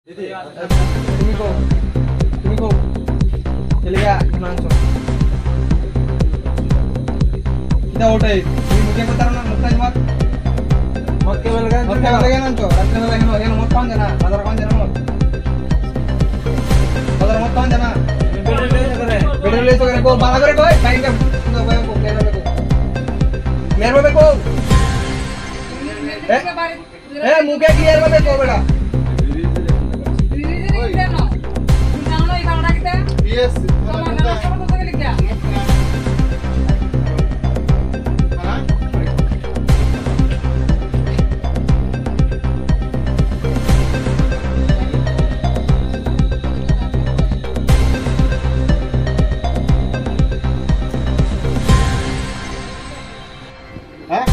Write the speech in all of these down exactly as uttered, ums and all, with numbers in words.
Tumi ko, tumi ko, keliya iman so. Kita utai, tumi mukhe ko tarna, mukhe jumat. Mukhe bela gan, mukhe bela gan ancho. Ratre bela heno, heno mot pan jana, bazar pan jana mot. Bazar mot pan jana. Bedroom le so ko, bala kore ko, bike ka, ko, ko, ko, ko. Mer bebe ko. Eh? Eh, mukhe clear bhabe ko beta. Yes. Ha?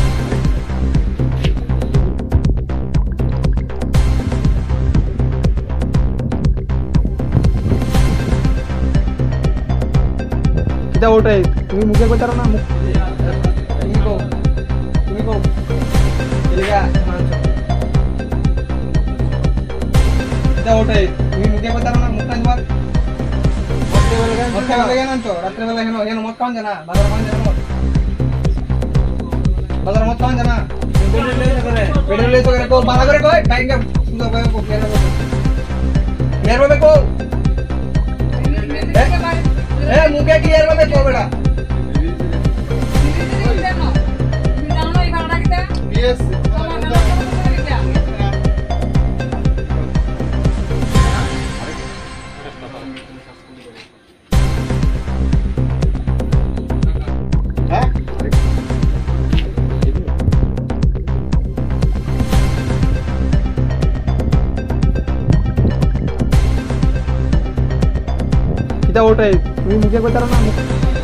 Kita utai, tumi mukhe koi taro na, muk-, tumi ko, tumi ko, keliya iman so. Kita utai, tumi mukhe koi taro na, mukhe jumat. Mukhe bela gan ancho, ratre bela heno, heno mot pan jana. Bazar mot pan jana. Bazar mot pan jana. Bedroom le so ko, bala kore ko, bike ka, suda bike ko, kera ko. Mer bebe ko. Eh, eh, mukhe clear bhabe ko beta. Yes. Ha? Kita utai, tumi mukhe koi taro na, muk-,